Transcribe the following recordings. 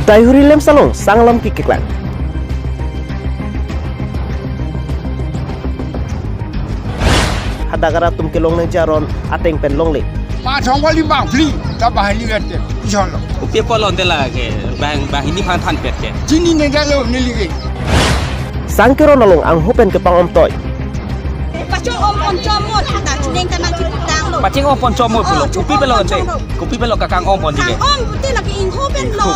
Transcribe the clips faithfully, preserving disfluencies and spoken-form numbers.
Daihuri LAMPS along sang alam kekeklang. Hadak arat atum kelong nangji aron ateng pen longle. Pathong kali bang phli, ta bahini vete, ijolo. Kopi apot longle la ke, bang, banghini aphan thanpet ke. Chini nengdalo neli ke. Sang keron along angho pen kepang-om toi. Pachong-om pon chomot, ta chineng ta nangchiputanglo. Pachong-om pon chomot pulo. Oh, kopi apot longle? Chomot. Kopi apot longle kang-om pon di ke? Kang-om te lagi ingho pen lo.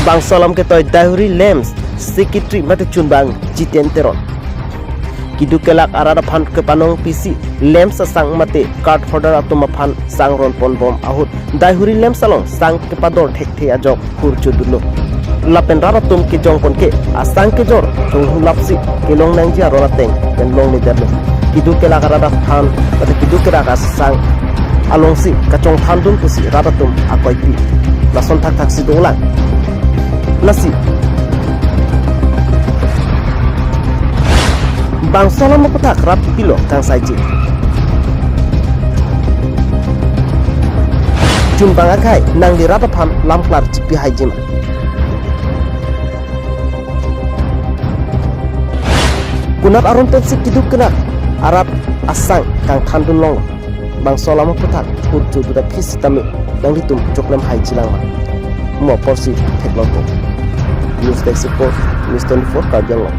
Bangso alam ketoi Daihuri LAMPS Secretary mate chunbang Jiten Teron. Keduk kelak arat aphan kepanong pisi LAMPS asang mate card holder atum aphan sang ron pon bom ahut Daihuri LAMPS along sang kepador thekthe ajok hur chodunlo. Lapen rat atum kejong pon ke asang kejor chonghulapsi kelong nangji aron ateng pen longle detlo. Keduk kelak arat aphan mate keduk kelak asang alongsi kachongthandun pusi rat atum akoipi lason thakthak si dolang. Lasi bangso alam aputhak rat pilo kangsaiji. Chunbang akhai nangli rat aphan lam klar chipi haiji ma? Konat aron pensi keduk kelak arat asang kangthandun longlo? Bangso alam aputhak hur chodu ta phi sitame nanglitum choklem haiji lang ma? Mo apor si theklongpo. News Desk Report, News twenty-four Karbi Anglong.